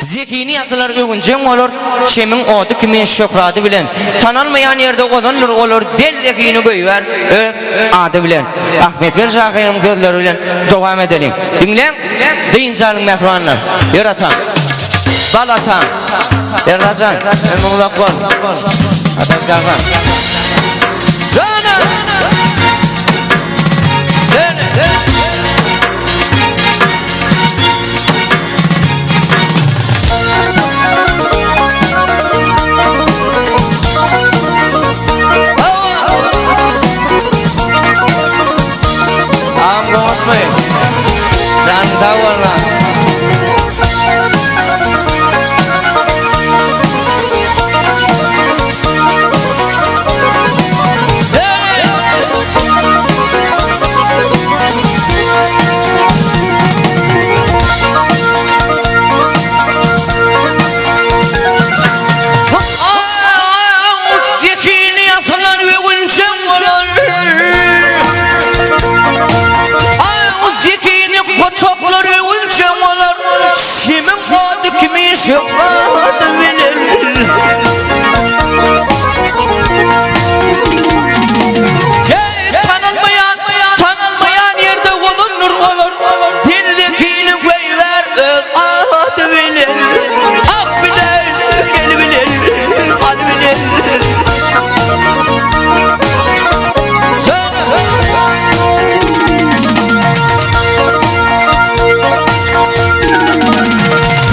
Zehini ýazylar öwünjeň bolar, Şemiň ody kimin şöhrady bilen. Tanalmaýan ýerde ozandyr olar, Del zehini goýbär öz ady bilen. Ahmetbel şahyryň sözleri bilen dowam edeliň. Diňläň, dynç alyň mähribanlar. Ýör atam. Bal atam. Erdajan, ömrüň uzak bol. Atam kaka. Jana! Döne! Agam goňatmy? Janyň sag bolsun. Zekini ýasalar we günçeň bolar. Zekini goçaklar we günçeň bolar. Şemiň ady kimi şöhrat biler. Tanalmaýan, tanalmaýan ýerde ozandyr olar. Dildekini goýber öz ady bilen. Ak bilen, gel bilen, al bilen.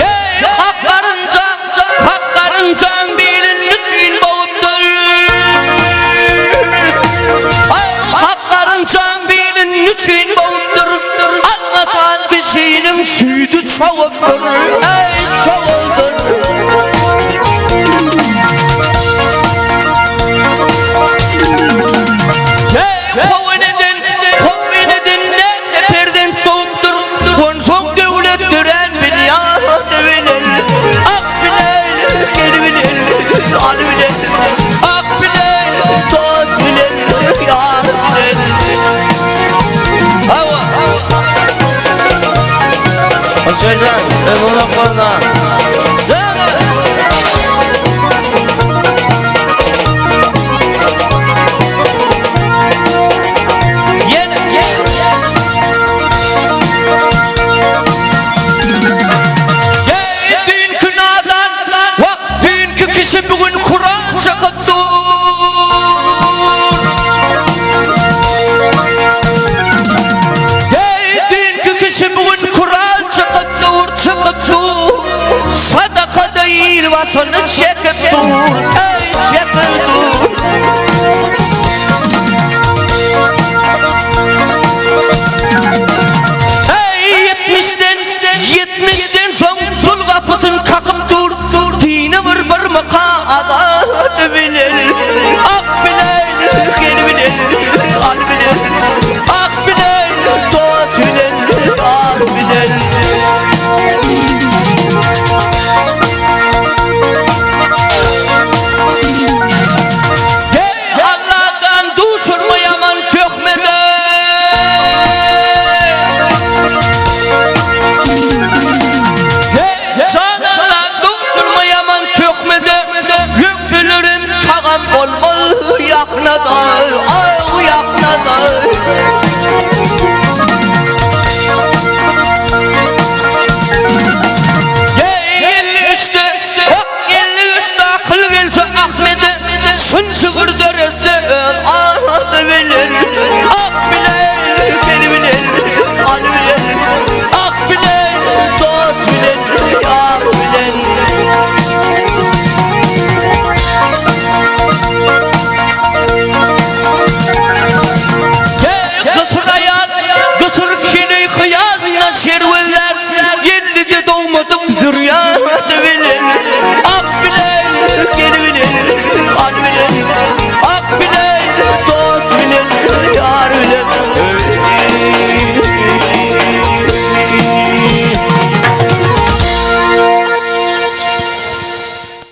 Hey, hak garynjaň, hak garynjaň bilin üçin bogupdyr. Aý, hak garynjaň bilin üçin bogupdyr. Alňasan kişiniň süýdi çogupdyr. Eý, çogupdyr. Eý, how eneden, how eneden näçe perzent dogupdyr. Onsoň döwlet dörän binýat bilen. Ak bilen, gel bilen, al bilen. Ak bilen, dost bilen, ýar bilen. Hawa. Hoşajan, ömür okuna. Jana. Ýene, ýene. Ey düýnki nadan, wah düýnki kişi bu gün Kuran çykyp dur. Ey düýnki kişi bu gün Kuran çykyp dur, çykyp dur. Sadakada il başyny çekip dur, ey çekip dur.